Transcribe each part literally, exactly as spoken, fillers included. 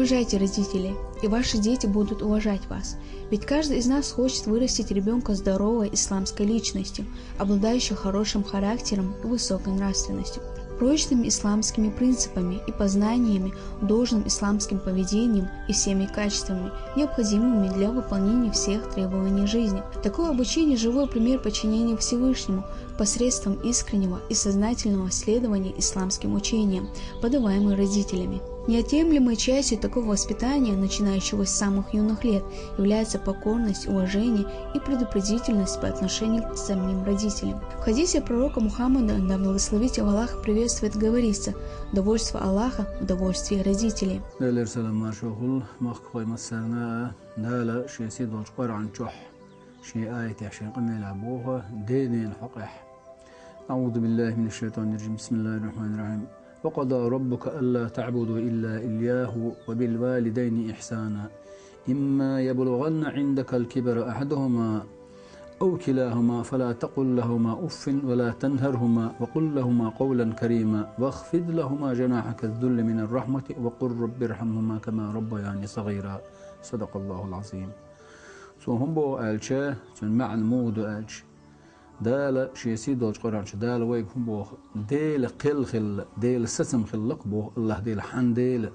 Уважайте родителей, и ваши дети будут уважать вас. Ведь каждый из нас хочет вырастить ребенка здоровой исламской личностью, обладающей хорошим характером и высокой нравственностью, прочными исламскими принципами и познаниями, должным исламским поведением и всеми качествами, необходимыми для выполнения всех требований жизни. Такое обучение — живой пример подчинения Всевышнему посредством искреннего и сознательного следования исламским учениям, подаваемым родителями. Неотъемлемой частью такого воспитания, начинающего с самых юных лет, является покорность, уважение и предупредительность по отношению к самим родителям. В хадисе пророка Мухаммада, да благословит его Аллах, приветствует, говорится: «Довольство Аллаха в довольстве родителей». Делера салам маршо хуьлда махкахой массарна а. Дала шен сий долчу Къуръан чохь шен аятехь шен къамелехь боху денан хьокъехь. أعوذ بالله من الشيطان الرجيم. بسم الله الرحمن الرحيم. وقضى ربك ألا تعبدوا إلا إياه وبالوالدين إحسانا. إما يبلغن عندك الكبر أحدهما أو كلاهما فلا تقل لهما أف ولا تنهرهما وقل لهما قولا كريما واخفض لهما جناح الذل من الرحمة وقل رب ارحمهما كما ربياني صغيرا. صدق الله العظيم. Цо хӀун боху аьлча, цуьнан маьӀна муха ду аьлча, Дала шен сий долчу Къуръан чу Дала вайга хӀун боху? Дела кхел хилла, Дела сацам хилла-кх боху, Аллах Дела, хьан Дела.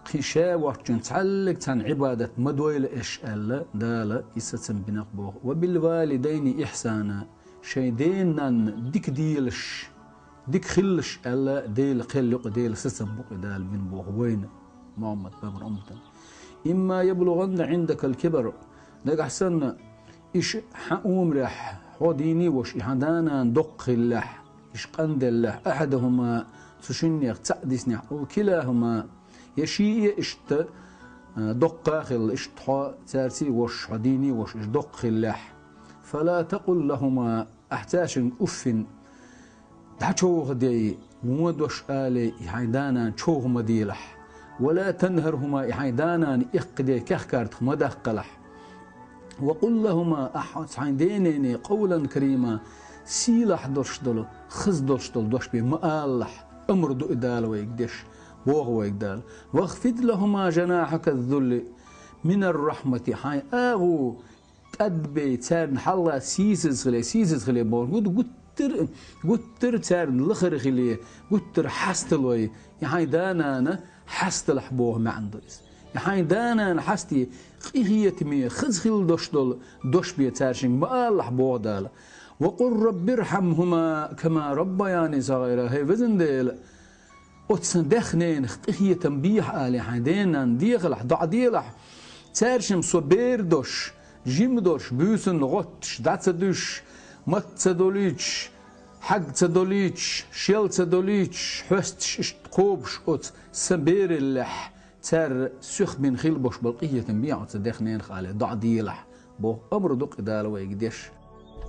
Кхин ша воцчунна цхьаьллиг цхьаьнна Ӏибадат ма дойла аша аьлла, Дала и сацам бина-кх боху. Ва бил валидайни ихьсана, шайн ден-нанна дика делаш, дика хилалаш аьлла, Дела кхел ю-кх, Дела сацам бу-кх и Дала бина боху вайна, Мухьаммад пайхамар умматана. Имма яблугӀанна Ӏиндакал кибар, нагахь санна, иша хьан умарехь, хьо дийне а веш, и хьан да-нана доккха хиллехь, иша къанделлехь, ахьадахӀума, цу шиннех цхьаъ диснехь, ау килахӀума, я шиъ а иштта, а, доккха а хилла, иштта хьо цаьрца а веш, хьо дийне а веш, иша доккха хиллехь, фала такъул лахӀума, ахь цаьршинга уффин, дӀачовхадей, вон дош алий, и хьайн да-нана човха ма делахь. Вала танхархӀума, и хьайн да-нана эккхадей кехкартах ма даккхалахь. Ва къул лахӀума, ахь оцу хьайн ден-нене къовлан карима, сийлахь долуш долу, хаза долуш долу дош бен ма алалахь, амр ду и Дала вайга деш, боху вайга Дала. Вахфид лахӀума жанахьака ззулли минар рахьмати, хьайн агӀу тӀадбей, царна хьалха сийсаза хиле, сийсаза хиле бохург ду, гуттар-, гуттар царна лахара хиле, гуттар хьасталой, и хьайн да-нана хьасталахь боху маьӀна ду иза. И хьайн да-нана хьастий, къинхетаме, хаза хилла дош долу дош бен цаьршинга ма алалахь боху Дала. Ва къул раббирхьамхӀума кама раббаяни сагӀира, хӀей везан Дела, оцу сан дех-ненах къинхетам бехьа алий, хьайн ден-нанна дехалахь, доӀа делахь, цаьршимма со бер дош, жима дош, буьйсанна гӀотташ, дӀа ца дуьсуш, мат ца долуьйтуш, хьаг ца долуьйтуш, шел ца долуьйтуш, хьоьстуш иштта кхобуш оцу сан бераллехь, цара соьх бина хилла болуш болу къинхетам бехьа оцу дех-ненах алий, доӀа делахь, боху амр ду-кх и Дала вайга деш.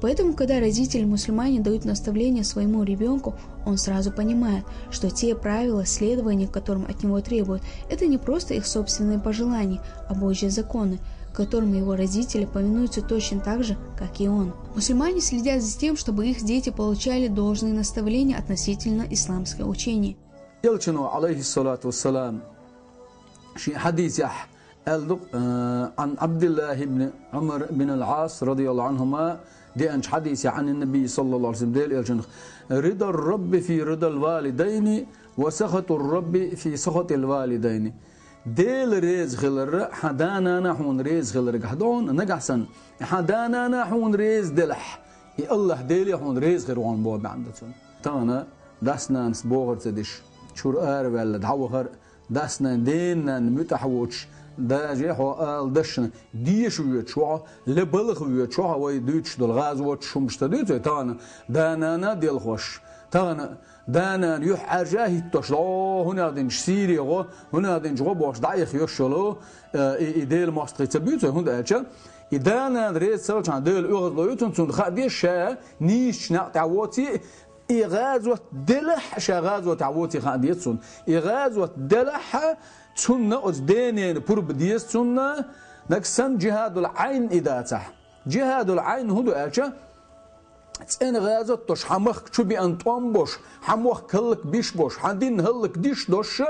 Поэтому, когда родители-мусульмане дают наставление своему ребёнку, он сразу понимает, что те правила, следования которым от него требуют, это не просто их собственные пожелания, а Божьи законы, которым его родители повинуются точно так же, как и он. Мусульмане следят за тем, чтобы их дети получали должные наставления относительно исламского учения. Элчано, алейхиссалату вассалам, шен хьадисехь аьлла ду-кх, а, Ӏан Ӏабдиллахи ибн Ӏумар бин ал-Ӏас, радияллаху Ӏанхума, деанчу хьадисехь, Ӏан ан-Наби, саллаллаху Ӏалайхи ва саллам, Делан Элчанах: «Ридар Рабби фи ридал валидайни ва сахатур Рабби фи сахатил валидайни». Делан реза хилар хьан да-нана хьуна реза хиларгахь ду хьуна, нагахь санна, хьан да-нана хьуна реза делахь, и Аллах Деле хьуна реза хир ву хьуна боху маьӀна ду цуьнан. Тахана дас-нанас бохар ца деш, чуьра араваьлла дӀавахар, дас-нанна, ден-нанна муьтӀахь воцуш, даже хьо ала дашна, деша воьдуш ву хьо, ле балха воьдуш ву хьо, вай дуьйцуш долу гӀазоташ хӀумаш ца дуьйцу вай тахана, да-нана а делхош, тахана да-нана юьхьӀаьржа а хӀиттош, о, хӀунех динчу Сири гӀо, хӀунех динчу гӀо бохуш дӀаиха йош йолу, э, и, и Делан мостагӀий ца буьйцу вай, хӀунда аьлча и да-нана реза ца хилчахьана Дела оьгӀазло ю цунна, цунна хаа деза ша нийсачу накъ тӀехь воций, и гӀазот делахь а, ша гӀазотехь воций хаа деза цунна. И гӀазот делахь а, цунна оцу ден-ненан пурба деза цунна, нагахь санна джихадул Ӏайн и дацахь. Джихадул Ӏайн хӀун ду аьлча, цӀена гӀазот долуш, хьан махка чу беана тӀом болуш, хьан мохк хӀаллакбеш болуш, хьан дин хӀаллакдеш долуш,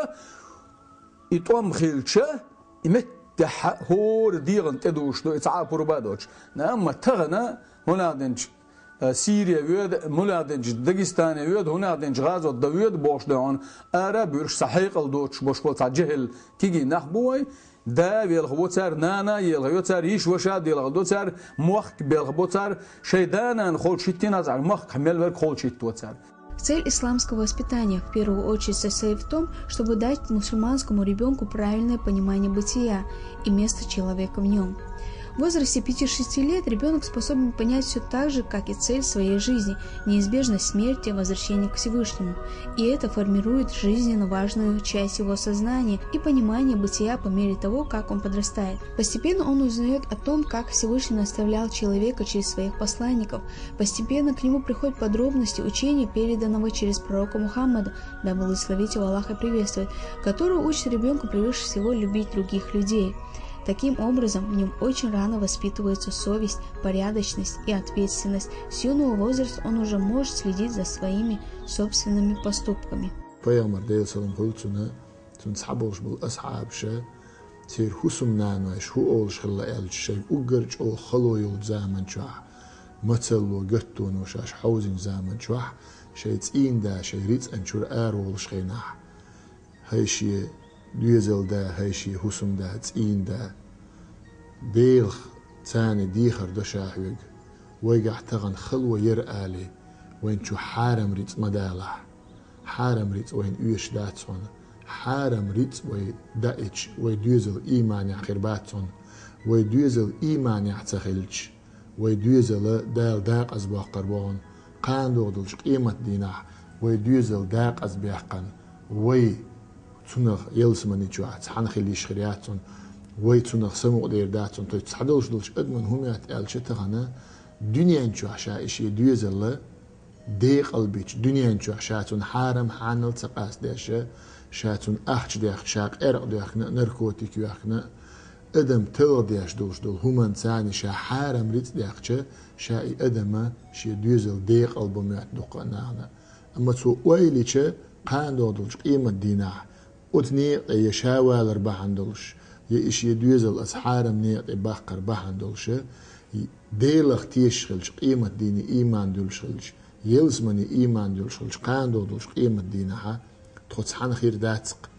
И тӀом хилча, и меттехьа хӀора дегӀан тӀе дувш ду, и цхьа а пурба доцуш. Амма тахана, хӀунах динчу, э, Сире воьду, мунах динчу Дагестане воьду, хӀунах динчу гӀазот дан воьду бохуш ду хьуна, ара а буьйлуш, цхьа хьекъал доцуш болуш болу цхьа жехӀил кегий нах бу вай. Да велха ву цара, нана а елха ю цара, йиш-ваша а делха ду цара, мохк белха бу цара, шайн да-нана холчу хӀиттина а цара, махкахь мел верг холчу хӀитто цара. Цель исламского воспитания в первую очередь состоит в том, чтобы дать мусульманскому ребенку правильное понимание бытия и место человека в нем. В возрасте пяти-шести лет ребенок способен понять все так же, как и цель своей жизни, неизбежность смерти, возвращение к Всевышнему. И это формирует жизненно важную часть его сознания и понимание бытия по мере того, как он подрастает. Постепенно он узнает о том, как Всевышний наставлял человека через своих посланников. Постепенно к нему приходят подробности учения, переданного через пророка Мухаммада, да благословит его Аллах и приветствует, который учит ребенка превыше всего любить других людей. Таким образом, в нем очень рано воспитывается совесть, порядочность и ответственность. С юного возраста он уже может следить за своими собственными поступками. Пайхамар, Делан салам хуьлда цунна, цуьнан цхьаболуш болу асхьабаша, церан хӀусамнанойша хӀун олуш хилла аьлча, шайга уггар чӀогӀа хало йолчу заман чохь, мацалло, гаттоно шаьш хьовзийначу заман чохь, шайн цӀийнда шайн рицкъан чуьра араволуш хенахь, хӀай шен доьзалда, хӀай шен хӀусамда, цӀийнда, Делах царна дехар до ша хьоьга, вайгахь тахана хало яра алий, вайна чу хьарам рицкъ ма далахь. Хьарам рицкъ вайна оьшуш дац хьуна. Хьарам рицкъ вай даича, вай доьзал ийманехь хир бац хьуна. Вай доьзал ийманехь ца хилча, вай доьзал Дала декъаза боккхур бу хьуна. Кхана догӀу долчу къематдийнахь вай доьзал декъаза баьккхина, вай цунах ялсамани чохь цхьаьна хила йиш хир яц хьуна, вай цунах самукъадер дац хьуна. То есть цхьадолуш долчу адаман хӀун моьтту аьлча тахана, дуьнен чохь ша и шен доьзал декъалбича, дуьнен чохь ша цунна хьарам хьанал ца къастадеш, ша цунна ахча дехка, ша къеркъа доьхкина, наркотик йоьхкина, адам талха деш долуш долу хӀуманца ша хьарам рицкъ дехча, ша и адам шен доьзал декъалбо моьтту дуккха а нахана. Амма цо ойла йича, кхана догӀу долчу къематдийнахь оцу некъе я ша валар бахьана долуш, я и шен доьзал аса хьарам некъе баккхар бахьана долуша, Делах тешаш хилча, къематдийне ийман дуьллуш хилча, ялсамане ийман дуьллуш хилча, кхана догӀу долчу къематдийнахьа тхо цхьаьна хир дац-кх,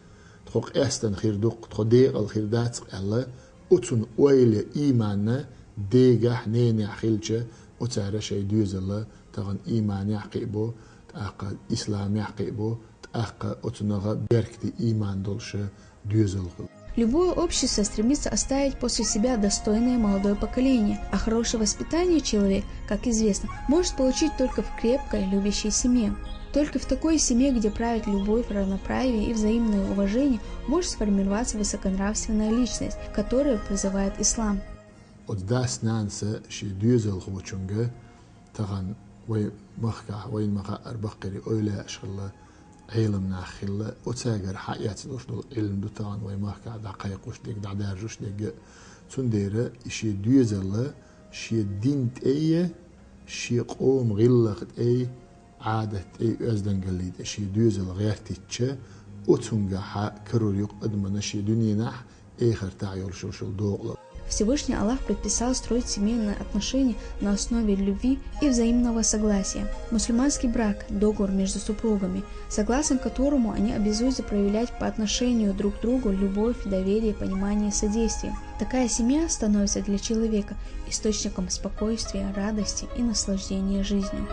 тхо къаьстина хир ду-кх, тхо декъала хир дац-кх аьлла, оцунна ойла, ийманна дегахь, ненехь хилча, оцара шайн доьзал тахана ийманехь кхиабо, тӀаккха исламехь кхиабо, тӀаккха оцунах беркате ийман долуша доьзал хуьлу. Любое общество стремится оставить после себя достойное молодое поколение, а хорошее воспитание человек, как известно, может получить только в крепкой, любящей семье. Только в такой семье, где правит любовь, равноправие и взаимное уважение, может сформироваться высоконравственная личность, которую призывает ислам. Оцу дас-нанас шен доьзалхочуьнга, тахана вай махкахь, вайна ма-хаъара, баккхий эвлаяаш хилла, Ӏелам нах хилла, оцаьргара хьаэцна долуш долу Ӏилма ду тахана вай махкахь дӀакхайкхош дерг, дӀадаржош дерг а. Цундела и шен доьзал шен дин тӀе а, шен къоман гӀиллакх тӀе а, Ӏадат тӀе а, оьздангаллин тӀе а шен доьзал гӀертийча, оцунгахьа карор ю-кх адамна шен дуьненахь, эхартахь йолуш йолу дакъалла. Всевышний Аллах предписал строить семейные отношения на основе любви и взаимного согласия. Мусульманский брак — договор между супругами, согласно которому они обязуются проявлять по отношению друг к другу любовь, доверие, понимание и содействие. Такая семья становится для человека источником спокойствия, радости и наслаждения жизнью.